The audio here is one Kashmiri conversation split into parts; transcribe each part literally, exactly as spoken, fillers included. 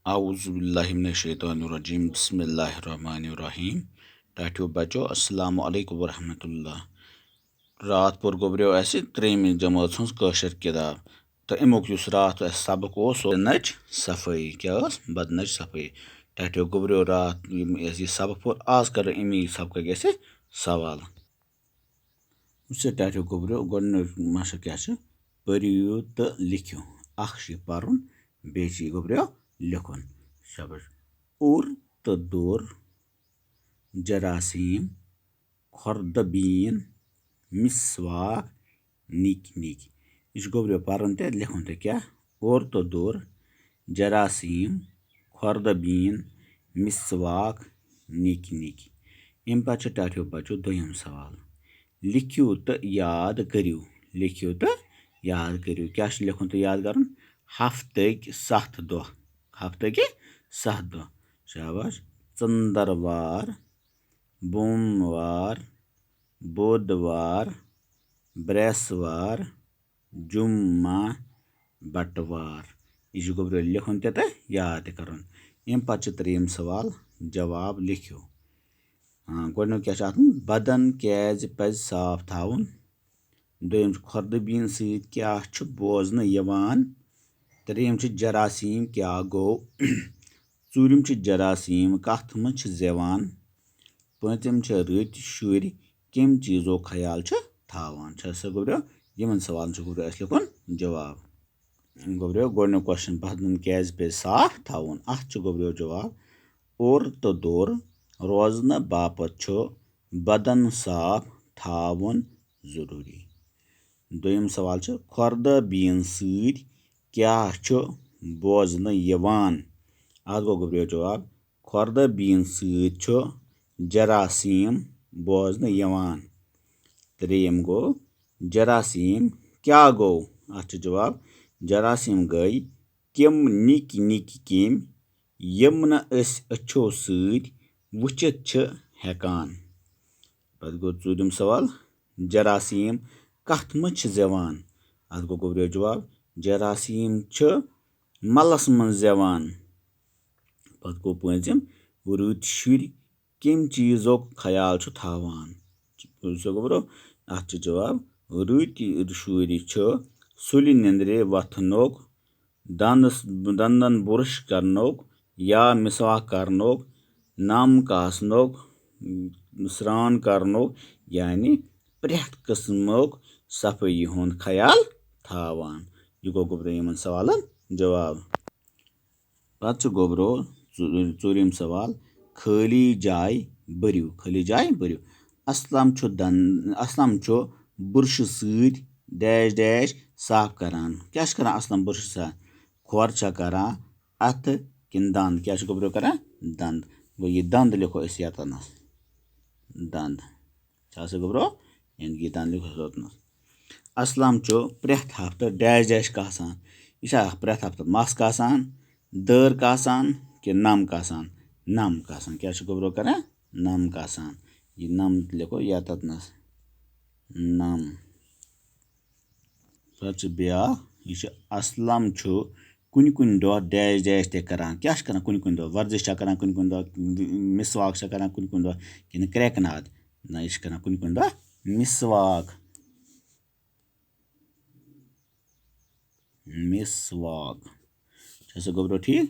اعوذ باللہ من الشیطان الرجیم، بسم اللہ الرحمن الرحیم۔ ٹاٹھیو بچو، السلام علیکم ورحمۃ اللہ۔ راتھ پوٚر گوٚبریو اَسہِ ترٛیٚیِمہِ جمٲژ ہٕنٛز کٲشِر کِتاب، تہٕ اَمیُک یُس راتھ اَسہِ سبق اوس، سُہ نٔچ صفٲیی۔ کیٛاہ ٲس؟ بدنٕچ صفٲیی۔ ٹاٹھیو گوٚبریو راتھ یِم اَسہِ یہِ سبق پوٚر، آز کَرو اَمی سبقٕکۍ اَسہِ سوال۔ وٕچھ سا ٹاٹھیو گوٚبریو، گۄڈٕنیُک مشق کیٛاہ چھُ؟ پٔرِو تہٕ لیکھِو۔ اَکھ چھُ یہِ پَرُن، بیٚیہِ چھُ یہِ گوٚبریو لیکھُن۔ شاباش۔ اوٚر تہٕ دوٚر، جراثیم، کھۄردٕ بیٖن، مسواک، نِکۍ نِکۍ۔ یہِ چھُ گوٚبریو پَرُن تہِ لیکھُن تہِ۔ کیٛاہ؟ اوٚر تہٕ دوٚر، جراثیم، کھۄردٕ بیٖن، مسواک، نِکۍ نِکۍ۔ اَمہِ پَتہٕ چھُ ٹاٹھیو بَچو دوٚیِم سوال۔ لیکھِو تہٕ یاد کٔرِو۔ لیکھِو تہٕ یاد کٔرِو۔ کیٛاہ چھُ لیکھُن تہٕ یاد کَرُن؟ ہفتٕکۍ ستھ دۄہ۔ ہفتٕکۍ ستھ دۄہ۔ شاباش۔ ژٔنٛدٕروار، بوموار، بودوار، برٛٮ۪سوار، جمعہ، بٹوار۔ یہِ چھُ گوٚبریو لیکھُن تہِ تہٕ یاد تہِ کَرُن۔ اَمہِ پَتہٕ چھُ ترٛیٚیِم سوال، جواب لیکھِو۔ آ، گۄڈٕنیُک کیٛاہ چھُ اَتھ منٛز؟ بدن کیٛازِ پَزِ صاف تھاوُن؟ دوٚیِم چھُ کھۄردٕ بیٖن سۭتۍ کیٛاہ چھُ بوزنہٕ یِوان؟ ترٛیٚیِم چھُ جراثیم کیٛاہ گوٚو؟ ژوٗرِم چھُ جراثیم کَتھ منٛز چھِ زٮ۪وان؟ پٲنٛژِم چھِ رٕتۍ شُرۍ کَمہِ چیٖزُک خیال چھِ تھاوان؟ چھا سا گوٚبریو؟ یِمَن سوالَن چھُ گوٚبریو اَسہِ لیکھُن جواب۔ گوٚبریو، گۄڈٕنیُک question، بدن کیٛازِ پَزِ صاف تھاوُن؟ اَتھ چھُ گوٚبریو جواب، اوٚر تہٕ دوٚر روزنہٕ باپتھ چھُ بدن صاف تھاوُن ضروٗری۔ دوٚیِم سوال چھُ، کھۄردٕ بیٖن سۭتۍ کیٛاہ چھُ بوزنہٕ یِوان؟ اَتھ گوٚو گوٚبریو جواب، کھۄردٕ بیٖن سۭتۍ چھُ جراثیم بوزنہٕ یِوان۔ ترٛیٚیِم گوٚو، جراثیم کیٛاہ گوٚو؟ اَتھ چھُ جواب، جراثیم گٔے تِم نِکۍ نِکۍ کیٚمۍ، یِم نہٕ أسۍ أچھو سۭتۍ وٕچھِتھ چھِ ہٮ۪کان۔ پَتہٕ گوٚو ژوٗرِم سوال، جراثیم کَتھ منٛز چھِ زٮ۪وان؟ اَتھ گوٚو گوٚبریو جواب، جراثیم چھِ مَلَس منٛز زٮ۪وان۔ پَتہٕ گوٚو پٲنٛژِم، رٕتۍ شُرۍ کَمہِ چیٖزُک خیال چھُ تھاوان؟ بوٗزتھا گوٚبرو، اَتھ چھُ جواب، رٕتۍ شُرۍ چھِ سُلہِ نیٚنٛدرِ وۄتھنُک، دَنٛدَس، دَنٛدَن بُرُش کرنُک یا مسواک کرنُک، نَم کاسنُک، سرٛان کرنُک، یعنی پرٛٮ۪تھ قٕسمُک صفٲیی ہُنٛد خیال تھاوان۔ یہِ گوٚو گوٚبرو یِمَن سوالَن جواب۔ پتہٕ چھُ گوٚبرو ژو-، ژوٗرِم سوال، خٲلی جاے بٔرِو، خٲلی جاے بٔرِو۔ اسلم چھُ دن-، اسلم چھُ بُرشہٕ سۭتۍ ڈیش ڈیش صاف کران۔ کیٛاہ چھُ کران اسلم بُرشہٕ سۭتۍ؟ کھۄر چھا کران، اَتھٕ کِنہٕ دَنٛد؟ کیٛاہ چھُ گوٚبرو کران؟ دَنٛد۔ گوٚو یہِ دَنٛد لیکھو أسۍ ییٚتنَس۔ دَنٛد۔ چھا سا گوٚبرو؟ یعنی کہِ یہِ دَنٛد لیکھو أسۍ یوٚتنَس۔ اسلم چھُ پرٛٮ۪تھ ہفتہٕ ڈیش ڈیش کاسان۔ یہِ چھا پرٛٮ۪تھ ہفتہٕ مَس کاسان، دٲر کاسان کِنہٕ نَم کاسان؟ نَم کاسان۔ کیٛاہ چھُ گوٚبرو کران؟ نَم کاسان۔ یہِ نَم لیکھو ییٚتنَس۔ نَم۔ پَتہٕ چھُ بیٛاکھ، یہِ چھُ اسلم چھُ کُنہِ کُنہِ دۄہ ڈیش ڈیش تہِ کران۔ کیٛاہ چھُ کران کُنہِ کُنہِ دۄہ؟ ورزش چھا کران کُنہِ کُنہِ دۄہ؟ مسواک چھا کران کُنہِ کُنہِ دۄہ؟ کِنہٕ کرٛٮ۪کہٕ ناد؟ نہ، یہِ چھُ کران کُنہِ کُنہِ دۄہ مسواک۔ مسواک۔ چھا سا گوٚبرو ٹھیٖک؟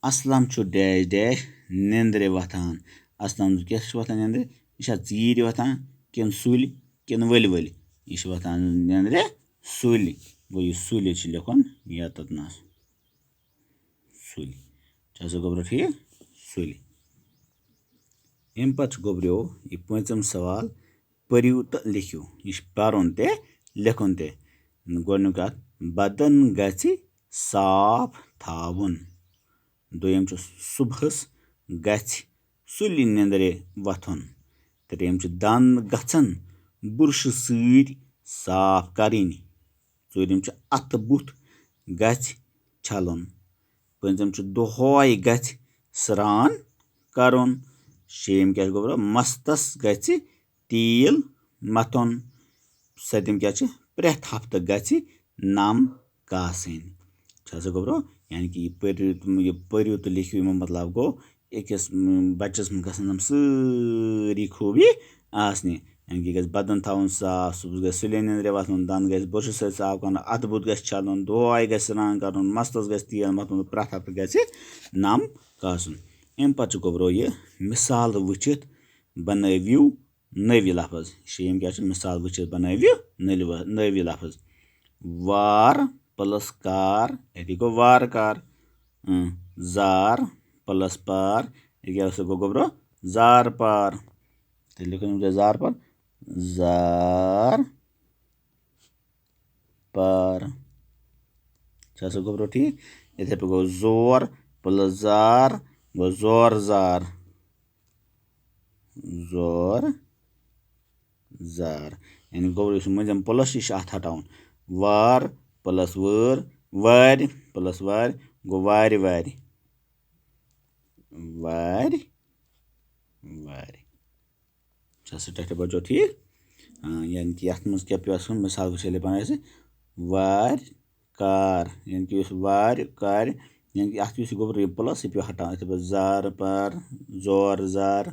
اسلم چھُ ڈیش ڈیش نیٚنٛدرِ وۄتھان۔ اسلم کیٛاہ چھُ وۄتھان نیٚنٛدرِ؟ یہِ چھا ژیٖرۍ وۄتھان کِنہٕ سُلہِ کِنہٕ ؤلۍ ؤلۍ؟ یہِ چھُ وۄتھان نیٚنٛدرِ سُلہِ۔ گوٚو یہِ سُلہِ چھُ لیکھُن ییٚتنَس۔ سُلہِ۔ چھا سا گوٚبرو ٹھیٖک؟ سُلہِ۔ اَمہِ پتہٕ چھُ گوٚبریو یہِ پٲنٛژِم سوال، پٔرِو تہٕ لیکھِو۔ یہِ چھُ پَرُن تہِ، لیکھُن تہِ۔ گۄڈٕنیُک اَتھ، بدن گژھِ صاف تھاوُن۔ دوٚیِم چھُ، صُبحَس گژھِ سُلہِ نیٚنٛدرِ وۄتھُن۔ ترٛیٚیِم چھُ، دَنٛد گژھن بُرشہٕ سۭتۍ صاف کَرٕنۍ۔ ژوٗرِم چھُ، اَتھٕ بُتھ گژھِ چھَلُن۔ پٲنٛژِم چھُ، دۄہَے گژھِ سرٛان کَرُن۔ شیٚیِم کیٛاہ چھُ گوٚبرو؟ مَستَس گژھِ تیٖل مَتھُن۔ سٔتِم کیٛاہ چھِ؟ پرٛٮ۪تھ ہفتہٕ گژھِ نَم کاسٕنۍ۔ چھا سا گوٚبرو؟ یعنی کہِ یہِ پٔرِو تہٕ، یہِ پٔرِو تہٕ لیکھِو، یِمو مطلب گوٚو أکِس، م، بَچَس منٛز گژھن یِم سٲری خوٗبی آسنہِ۔ یعنی کہِ گژھِ بدن تھاوُن صاف، صُبحَس گژھِ سُلے نیٚنٛدرِ وۄتھُن، دَنٛد گژھِ بُرشہٕ سۭتۍ صاف کَرُن، اَتھٕ بُتھ گژھِ چھَلُن، دۄہَے گژھِ سرٛان کَرُن، مَستَس گژھِ تیٖل مَتھُن، پرٛٮ۪تھ ہفتہٕ گژھِ نَم کاسُن۔ اَمہِ پَتہٕ چھُ گوٚبرو یہِ مِثال وٕچھِتھ بَنٲوِو نٔوۍ لفظ۔ یہِ چھِ یِم کیٛاہ چھِ؟ مِثال وٕچھِتھ بَنٲوِو نٔلۍ و-، نٔوۍ لفظ۔ وار پلس کار، ییٚتہِ گوٚو وار کار۔ اۭں، زار پلس پار، یہِ کیٛاہ سا گوٚو گوٚبرو؟ زار پار۔ تیٚلہِ لیکھو یِم تۄہہِ زار پار۔ زار پار۔ چھا سا گوٚبرو ٹھیٖک؟ یِتھَے پٲٹھۍ گوٚو زور پلس زار، گوٚو زور زار۔ زور زار۔ یعنی گوٚو یُس مٔنٛزِم پلس چھُ، یہِ چھُ اَتھ ہٹاوُن۔ وار پلس وٲر، وارِ پلس وارِ، گوٚو وارِ وارِ۔ وارِ وارِ۔ چھا سا ٹاٹھیو بچو ٹھیٖک؟ آ، یعنی کہِ یَتھ منٛز کیٛاہ پیوٚو اَسہِ وَنُن؟ مِثال وٕچھو ییٚلہِ بَناوِ اَسہِ وارِ کار، یعنی کہِ یُس وارِ کارِ، یعنی کہِ اَتھ یُس یہِ گوٚو یہِ پلس، یہِ پیوٚو ہٹاوُن۔ یِتھَے پٲٹھۍ زارٕ پار، زور زار،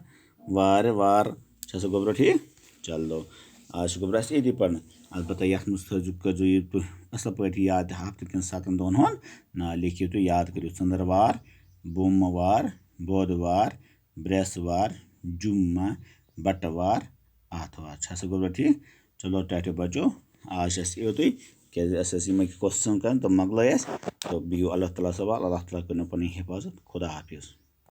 وارِ وار۔ چھا سا گوٚبرو ٹھیٖک؟ چلو، آز چھُ گوٚبرو اَسہِ ییٚتی پَرُن۔ البتہ یَتھ منٛز تھٲوزیو، کٔرزیو یہِ تُہۍ اَصٕل پٲٹھۍ یاد، ہفتہٕ کٮ۪ن سَتَن دۄہَن ہُنٛد ناو لیکھِو تُہۍ، یاد کٔرِو۔ ژٔنٛدٕروار، بوموار، بودوار، برٛٮ۪سوار، جُمعہ، بٹوار، آتھوار۔ چھا سا گوٚبرو ٹھیٖک؟ چلو ٹاٹھیو بچو، آز چھِ اَسہِ یُتُے، کیٛازِ اَسہِ ٲسۍ یِمَے question کَرٕنۍ تہٕ مۄکلٲے اَسہِ۔ تہٕ بِہِو اللہ تعالیٰ ہَس حوال، اللہ تعالیٰ کٔرِنو پَنٕنۍ حِفاظت۔ خدا حافظ۔